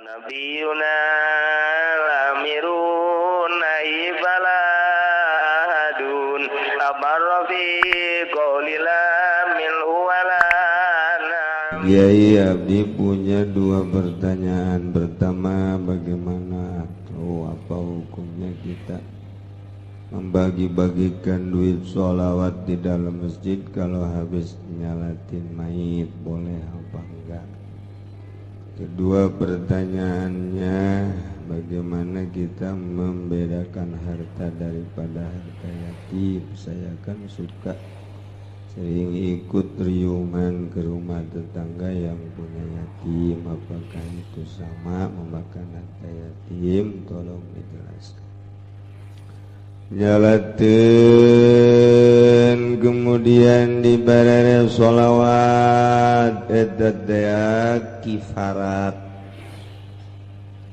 Nabiyuna lamirun naibala ahadun abarra fi qawlila min wala. Kiai, Abdi punya dua pertanyaan. Pertama, bagaimana atau apa hukumnya kita membagi-bagikan duit sholawat di dalam masjid kalau habis nyalatin mayit, boleh apa enggak? Kedua pertanyaannya, bagaimana kita membedakan harta daripada harta yatim? Saya kan suka sering ikut riuman ke rumah tetangga yang punya yatim. Apakah itu sama memakan harta yatim? Tolong dijelaskan. Nyalatin kemudian dibarere sholawat eta teh kifarat.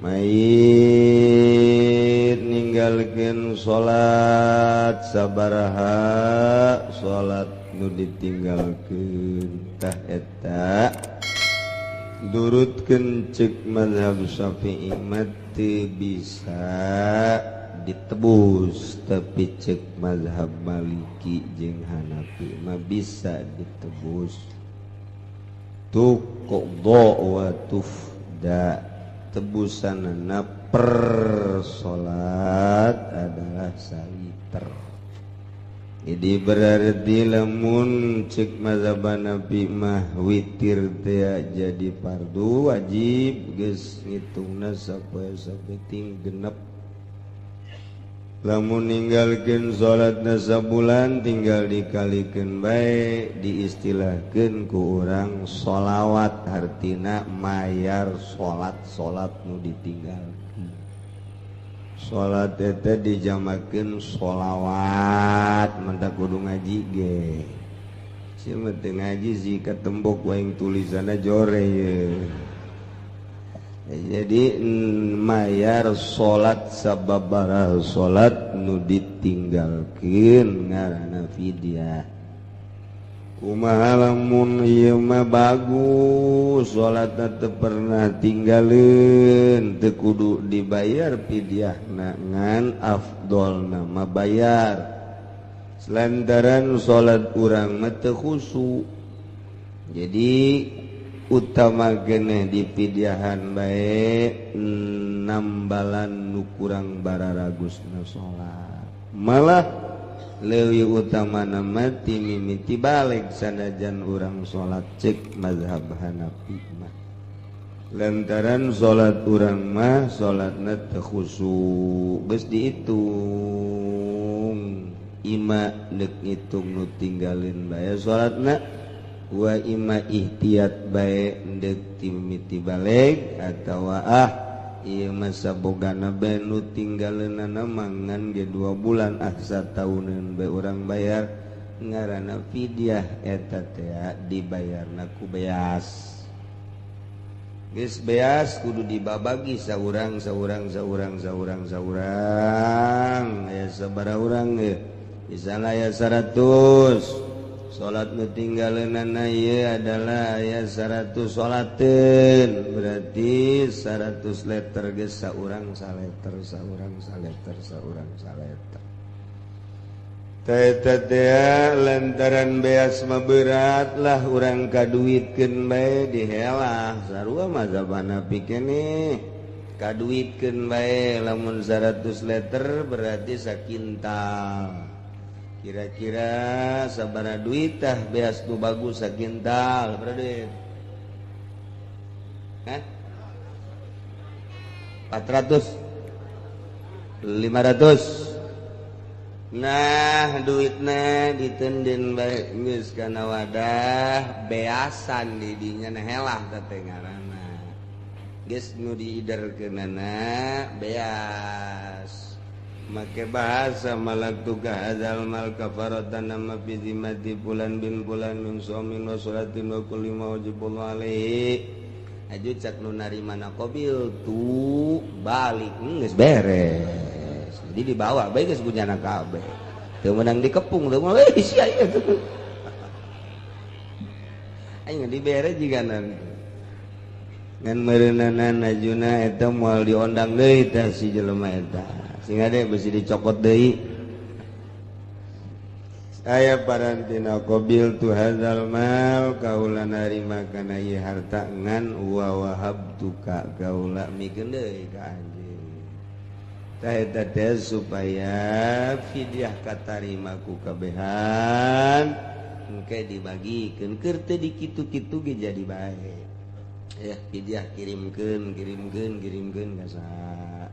Mayit ninggalkeun salat sabaraha salat nu ditinggalkeun, tah eta durutkeun cek mazhab Syafi'i mah teu bisa ditebus, tapi cek mazhab Maliki jeung Hanafi mah bisa ditebus. Tuqda wa tufda, tebusanana per salat adalah saliter. Jadi berarti lamun cek mazhab Hanafi mah witir teh jadi fardu wajib, geus ngitungna sapoe sapeting genep. Lamun ninggalkeun salatna sabulan tinggal dikalikeun bae, diistilahkeun ku urang sholawat, hartina mayar salat-salat nu ditinggalkeun. Salat eta dijamakeun sholawat, mantap kudu ngaji ge. Sia mah teu ngaji sih katembok waing tulisanna jore ye. Jadi mayar salat sababaraha salat nu ditinggalkeun ngaranna fidyah. Kumaha lamun ieu mah bagus salatna teu pernah tinggalin, teu kudu dibayar fidyahna, ngan afdolna mah bayar. Lantaran salat urang mah teu khusyuk. Jadi utama geneh di pidyahan bae nambalan nu kurang bararagusna salat. Malah leuwih utama nama ti mimiti balik sanajan urang salat cek mazhab Hanafi mah. Lantaran salat urang mah salatna teu khusyuk, geus dihitung ima deuk ngitung nu tinggalin bae salatna, wa ima ihtiyat bae deuk timiti balik atawa ah ieu mah sabogana bae nu tinggaleunana mangan ge 2 bulan ah satauneun bae urang bayar, ngaranna fidyah eta teh dibayarna ku beas. Geus beas kudu dibabagi saurang saurang saurang saurang saurang, aya sabaraha urang ge misalnya aya 100 salat nu tinggaleunana ieu adalah aya 100 salateun, berarti 100 liter geus saurang saleter saurang saleter saurang saleter. Teh teh lantaran beas mah berat lah urang kaduitkeun bae dihelah sarua mazhab Hanafi keneh kaduitkeun bae lamun 100 liter berarti sakintal. Kira-kira sabaraha duit tah beas nu bagus sakintal berapa duit? Hah? 400 500. Nah duitna ditenden bae geus kana wadah beasan di dinya helah teh ngaranna. Geus nu diiderkeunana beas. Make bahasa malak tuka hadzal mal kafaratan nama fi zimmati fulan bin fulan min shaumin wa salatin wa kulli ma wajibullah alaihi. Aju cak nu narimana qabil tu balik geus beres. Jadi dibawa bae geus punyana kabeh. Teu meunang dikepung teu mah euy sia ieu tuh. Aing dibere jiga nanti. Ngan meureunana najuna eta moal diondang deui teh si jelema eta. Sing ade besi dicokot deui. Saya parantina qabil tu hadzal mal kaula narima kana ieu harta ngan wa wahabtuka kaula mikeun deui ka anjeun. Tah eta teh supaya fidyah katarima ku kabehan engke dibagikeun keur teu dikitu-kitu ge jadi bae. Ya fidyah kirimkeun kirimkeun kirimkeun ka saha.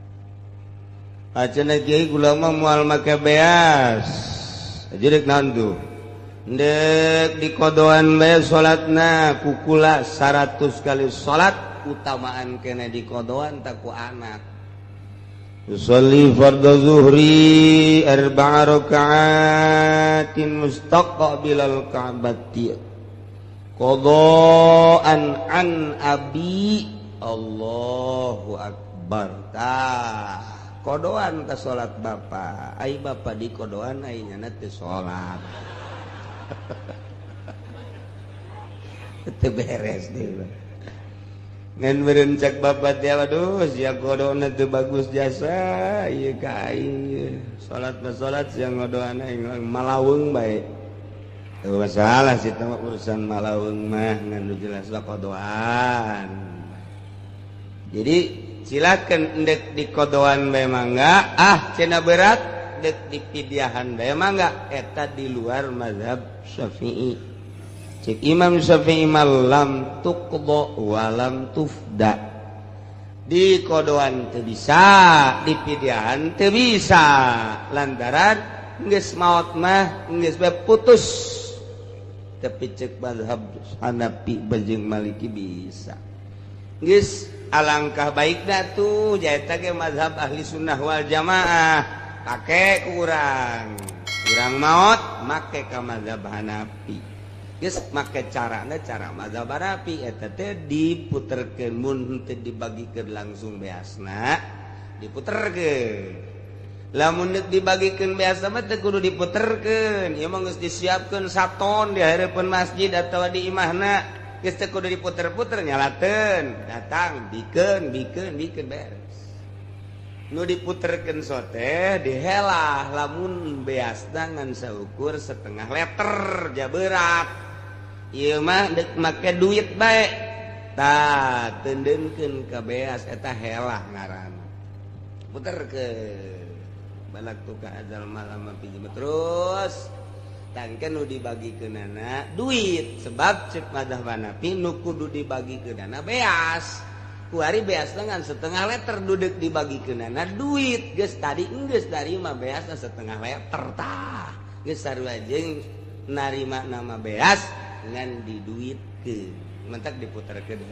Acenah kiai kula mah moal make beas. Jadi naon tuh ndek dikodoan bae salatna kukula 100 kali salat utamaan kena dikodoan tak ku anak. Usolli fardhu zuhri arba'a raka'atin mustaqbilal ka'bati qadaan an abi. Allahu akbar. Tah kodoan ka salat bapa, ai bapa di kodoan ai nyana teu salat. Teu beres deui. Ngan meureun cek bapa teh aduh sia kodona teu bagus jasa ieu ka aing. Salat mah salat sia ngodoan aing malaweung bae. Teu masalah sih teh urusan malaweung mah ngan nu jelas lah kodoan. Jadi silakan ndek di kodoan bae mangga, ah cenah berat dek di pidiahan bae mangga, eta di luar mazhab Syafi'i. Cek Imam Syafi'i malam tuqdo walam tufda. Di kodoan teu bisa, di pidiahan teu bisa, lantaran geus maot mah geus bae putus. Tapi cek mazhab Hanafi jeung Maliki bisa. Geus alangkah baikna tuh jaeta ge mazhab ahli sunnah wal jamaah pake kurang kurang maot make ka mazhab Hanafi geus make carana cara mazhab Hanafi eta teh diputerkeun mun teu dibagikeun langsung beasna diputerkeun lamun deuk dibagikeun beasna mah teu kudu diputerkeun ieu mah geus disiapkeun saton di hareupeun masjid atawa di imahna geus teu kudu diputer-puter nyalateun datang bikeun bikeun bikeun beres nu diputerkeun sote dihelah lamun beasna ngan saukur setengah liter jaberat ieu mah deuk make duit bae tah teundeunkeun ka beas eta helah ngaranna puterkeun balak tu ka azal malam pinjem terus tangke nu dibagikeunana duit sebab cek mazhab Hanafi nu kudu dibagikeunana beas kuari beasna ngan setengah liter dudek dibagikeunana duit geus tadi geus narima beasna setengah liter tah geus sarua jeung narima nama beas ngan diduitkeun mentak diputerkeun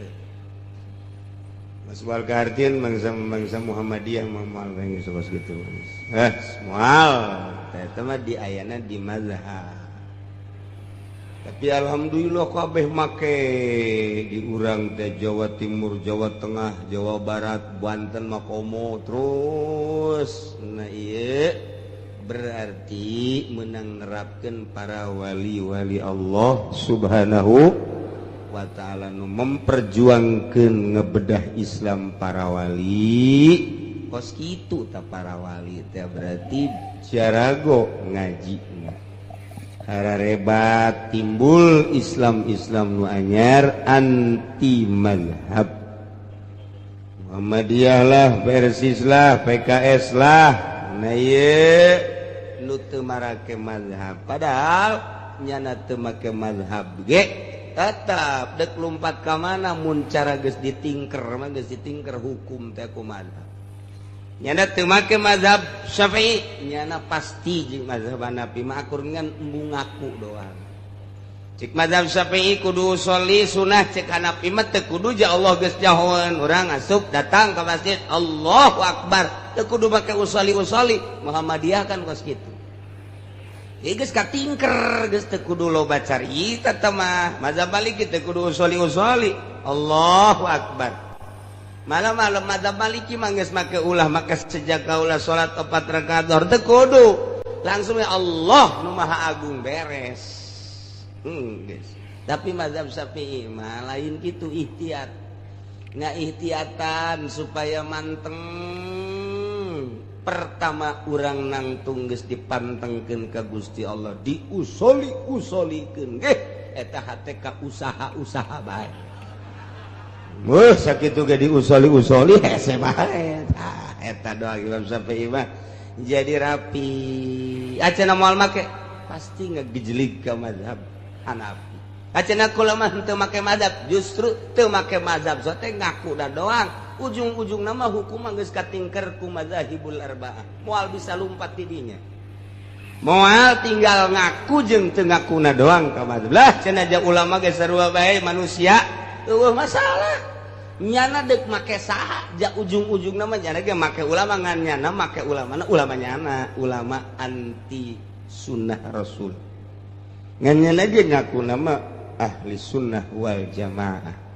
Mas wal kahartieun bangsa-bangsa Muhammadiyah moal geus kitu moal eta mah diayana di mazhab. Tapi alhamdulillah kabeh make di urang teh Jawa Timur, Jawa Tengah, Jawa Barat, Banten mah komo terus. Nah ieu berarti menang nerapkeun para wali-wali Allah Subhanahu wa ta'ala nu memperjuangkeun ngebedah Islam para wali. Kos kitu ta para wali teh berarti jarago ngaji hararebat timbul Islam-Islam nu anyar anti mazhab Muhammadiyah lah, Persis lah, PKS lah. Nah ieu nu teu marake mazhab padahal nyana teu make mazhab ge tetap dek lumpat ka mana mun cara geus ditingker mah geus ditingker hukum teh kumaha. Nyana teu make mazhab Syafi'i nyana pasti jeung mazhab Hanafi mah akur ngan embung ngaku doang. Cek mazhab Syafi'i kudu sholli sunah, cek Hanafi mah teu kudu ja Allah geus jahoeun urang asup datang ka masjid Allahu akbar teu kudu make usolli-usolli. Muhammadiyah kan kos kitu. Ieu geus katingker geus teu kudu loba carita teh mah. Mazhab Maliki teu kudu usolli-usolli Allahu akbar. Malam-malam mazhab Maliki mah geus make ulah make sejak kaula salat 4 rakaat zuhur teu kudu langsung ya Allah nu Maha Agung beres. Geus. Tapi mazhab Syafi'i mah lain kitu ikhtiar. Ngaikhtiatan supaya manteng. Pertama urang nangtung geus dipantengkeun ka Gusti Allah, diusoli-usolikeun geh eta hate ka usaha-usaha bae. Weuh sakitu ge diusoli-usoli hese bae. Tah eta doa Imam Syafi'i mah jadi rapi. Acana moal make pasti ngagejlig ka mazhab Hanafi. Acana kula mah henteu make mazhab, justru teu make mazhab sote ngaku da doang. Ujung-ujung nama hukum geus katingker ku mazahibul arba'ah. Moal bisa lumpat ti dinya. Moal tinggal ngaku jeung teu ngakuna doang ka mazhab. Lah cenah ja ulama ge sarua bae manusia, eueuh masalah. Nyana deuk make saha ja ujung-ujung nama nyana ge make ulama ngan nyana make ulamana ulama nyana, ulama anti sunnah rasul. Ngan nyana ge ngaku nama ahli sunnah wal jamaah.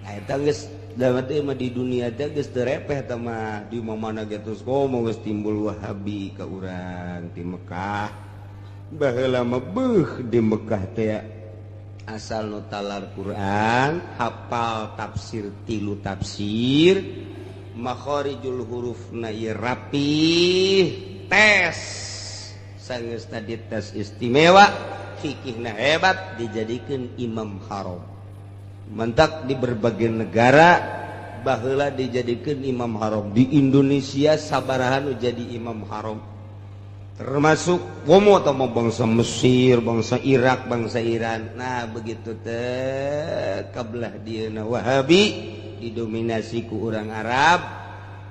Nah eta geus mah di dunia teh geus teu repeh teh mah di mana ge terus komo geus timbul Wahabi ka urang di Mekah. Baheula mah beuh di Mekah teh asal nu talar Quran, hafal tafsir tilu tafsir, makharijul hurufna ieu rapih, tes sangeusna dites istimewa, fikihna hebat, dijadikeun imam haram. Mentak di berbagai negara baheula dijadikeun imam haram. Di Indonesia sabaraha nu jadi imam haram. Termasuk komo atau bangsa Mesir, bangsa Irak, bangsa Iran. Nah begitu teh kabelah dieuna Wahabi didominasi ku urang Arab,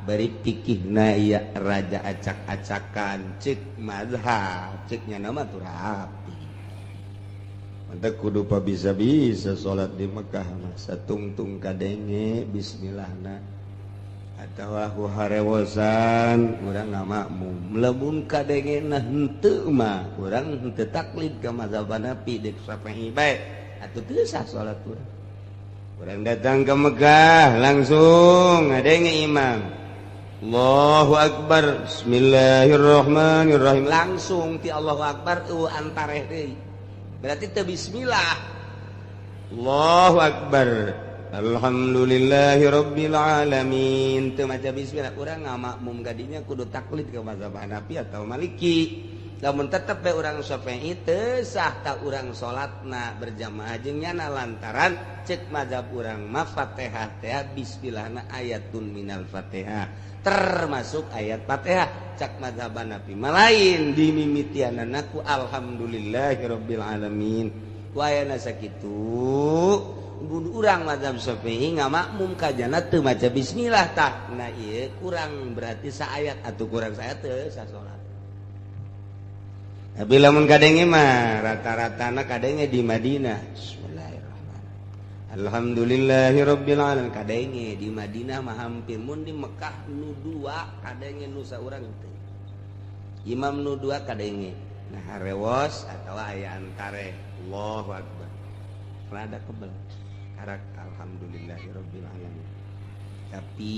bari fikihna ieu raja acak-acakan cek mazhab, cek nya nama tuh rapi. Mantap kudu bisa-bisa salat di Mekah mah satungtung kadenge bismillahna atawa harewosan urang ngamakmum. Lamun kadenge na henteu mah urang henteu taklid ka mazhab Hanafi deuk Syafi'i bae atuh teu sah salat urang. Urang datang ke Mekah langsung ngadenge imam Allahu Akbar bismillahirrahmanirrahim, langsung ti Allahu Akbar eueuh antareh deui. Berarti teu bismillah. Allahu Akbar alhamdulillahirabbil alamin teu maca bismillah. Urang ngamakmum gadinya kudu taklid ke mazhab Hanafi atau Maliki. Lamun tetep bae urang Syafi'i teu sah ta urang salatna berjamaah jeung nyana lantaran cek mazhab urang mah Fatihah teh bismillahna ayatun minal Fatihah, termasuk ayat Fatihah. Cak mazhab Hanafi mah lain dimimitianana ku alhamdulillahirabbil alamin. Ku ayana sakitu mun urang mazhab Syafi'i ngamakmum kajana teu maca bismillah tah. Nah ieu kurang berarti saayat atuh kurang saayat teu sah salat. Tapi lamun kadenge mah rata-ratana kadenge di Madinah. Bismillahirrahmanirrahim. Alhamdulillahirabbil alamin kadenge di Madinah mah hampir, mun di Mekah nu dua kadenge nu saurang teh. Imam nu dua kadenge. Nah harewos atawa aya antare. Allahu akbar. Rada kebel. Karak alhamdulillahirabbil alamin. Tapi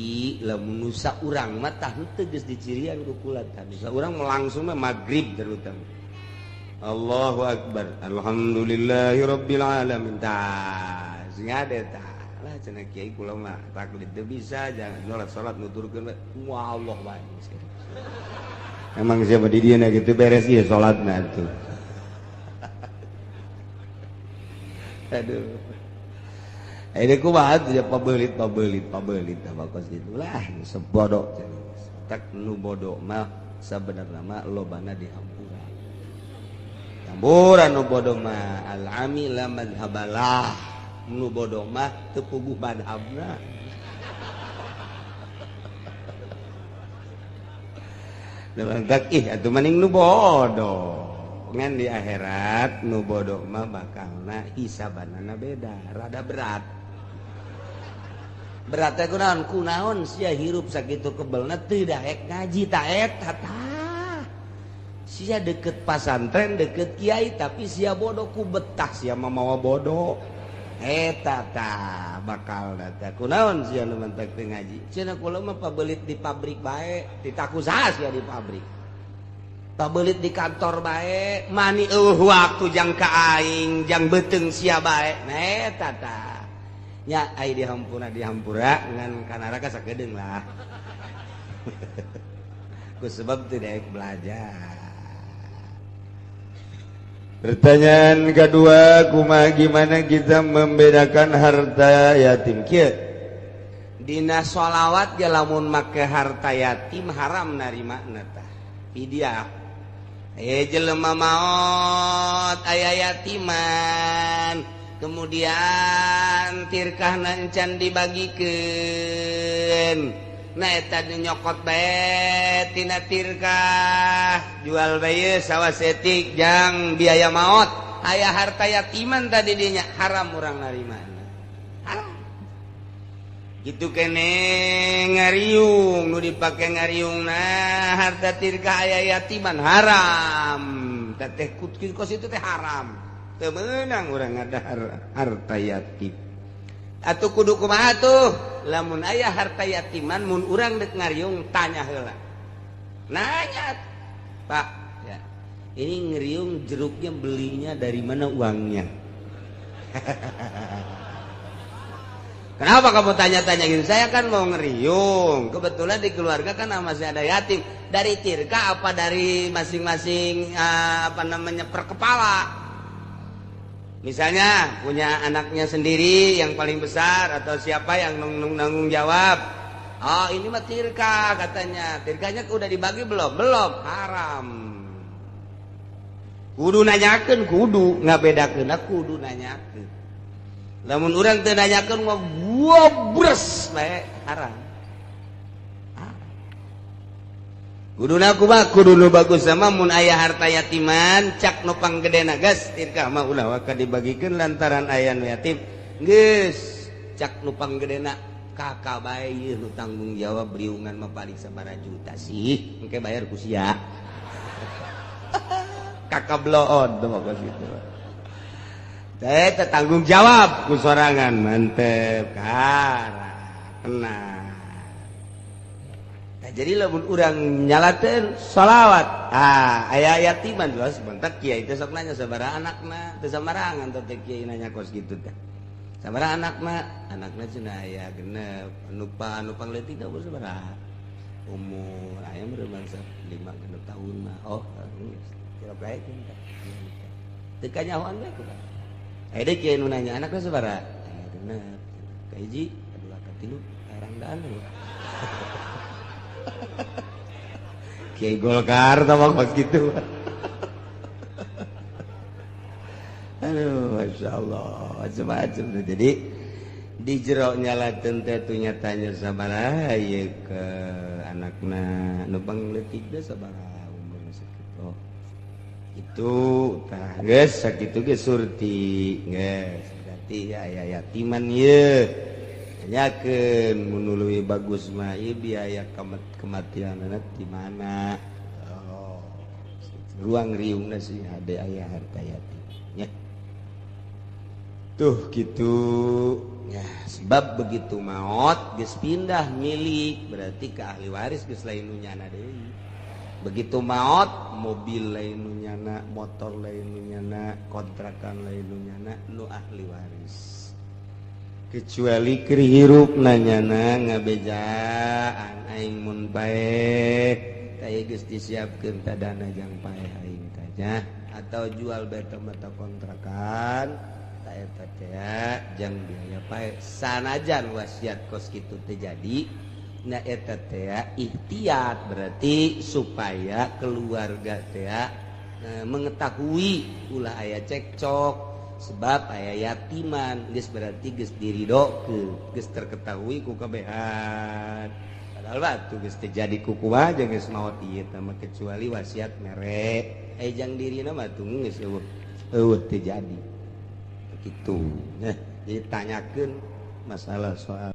lamun nu saurang mah tah henteu geus dicirian ku kula tah. Nu saurang langsung mah magrib terutama. Allahu akbar alhamdulillahirabbil alamin tah sing ade tah lah cenah kiai kula mah taklid teu bisa jangan salat-salat nuturkeun wah Allah bae. Emang siapa di dieu gitu beres ieu salatna atuh. Aduh. Ini kumaha tuh ya pabelit apa kos kitu lah sebodoh cenah. Tak nu bodoh mah sabenerna mah lobana dihampura. Hampura nu bodoh mah al-ami la madhabalah. Nu bodoh mah teu puguh madhabna. Lantak ih atuh maning nu bodoh. Ngan di akhirat nu bodoh mah bakalna hisabanana beda, rada berat. Berat teh kunaon? Kunaon sia hirup sakitu kebelna teu daek ngaji ta eta tah. Sia deket pasantren, deket kiai tapi sia bodoh ku betah sia mah mawa bodoh. Eta tah bakal tah kunaon sia nu mantak teu ngaji. Cenah kula mah pabelit di pabrik bae, ditaku saha sia di pabrik. Pabelit di kantor bae, mani eueuh waktu jang ka aing, jang beuteung sia bae. Nah eta tah. Nya ai dihampura dihampura ngan ka neraka sakedeung lah. Ku sebab teu daek belajar. Pertanyaan kedua, kumaha gimana kita membedakan harta yatim? Kieu dina sholawat ge lamun make harta yatim haram narimana tah. Fidyah. Jelema maot aya yatiman, kemudian tirkahna encan dibagikeun. Nah eta nyokot bae tina tirkah, jual bae sawah setik jang biaya maot, aya harta yatiman tadi dinya haram urang narimana. Haram. Gitu kene ngariung nu dipake ngariung nah harta tirkah aya yatiman haram. Teteh kos itu teh haram. Teu meunang urang ngadahar harta yatim. Atuh kudu kumaha tuh lamun aya harta yatiman mun urang dek ngariung tanya heula. Nanya, Pak, ya. Ini ngeriung jeruknya belinya dari mana uangnya? Kenapa kamu tanya-tanya gitu? Saya kan mau ngeriung. Kebetulan di keluarga kan masih ada yatim. Dari tirka apa dari masing-masing apa namanya per kepala? Misalnya punya anaknya sendiri yang paling besar atau siapa yang nanggung jawab. Oh ini mah tirka katanya. Tirkanya udah dibagi belum? Belum. Haram. Kudu nanyakeun, kudu ngabedakeun, kudu nanyakeun. Lamun urang teu nanyakeun mah gua bres bae haram. Kuduna kumaha kudu nu bagus sama mun aya harta yatiman cak nu panggedena geus tirkah mah ulah waka dibagikeun lantaran aya nu yatim geus cak nu panggedena kakak bae ieu nu tanggung jawab riungan mah paling sabaraha juta sih engke bayar ku sia. Kakak bloon tuh mah kitu teh tanggung jawab ku sorangan mantep kara tenang. Nah, jadi lamun urang nyalateun sholawat aya yatiman jelas bentak kiai teh sok nanya sabaraha anakna teu samarangan teh kiai nanya kos kitu teh sabaraha anakna anakna cenah aya genep anu pangleutik teh umur sabaraha umur aya meureun bangsa 5 genep tahun mah oh geus kira bae teh teu kanyahoan bae kumaha aya deui kiai nu nanya anakna sabaraha aya genep ka hiji kadua katilu karangdaan. Kiai Golkar sama kos gitu. Aduh, masya Allah, macam-macam. Jadi di jero nyalateun teh tu nyatanya sabaraha ieu ke anakna nu pangleutik teh sabaraha umurna sakitu. Itu tah geus sakitu ge surti geus berarti aya yatiman ieu. Tanyakeun mun leuwih bagus mah ieu biaya kematianana di mana. Oh, ruang riungna sih hade aya harta yatim nya. Tuh gitu ya, sebab begitu maot geus pindah milik berarti ke ahli waris geus lain nu nyana deui. Begitu maot mobil lain nu nyana, motor lain nu nyana, kontrakan lain nu nyana, nu ahli waris. Kecuali keur hirup nanyana ngabejaan aing mun paeh tah geus disiapkeun tah dana jang paeh aing tah nya atau jual beta mata kontrakan tah eta teh jang biaya paeh sanajan wasiat kos kitu teh jadi na eta teh ikhtiat berarti supaya keluarga teh mengetahui ulah aya cekcok sebab aya yatiman geus berarti geus diridokeun geus terketahui ku kabehan padahal batu geus teu jadi ku kumaha jeung geus maot ieu teh mah kecuali wasiat mere aya jang dirina mah tuh geus eueuh teu jadi kitu. Nah, jadi tanyakeun masalah soal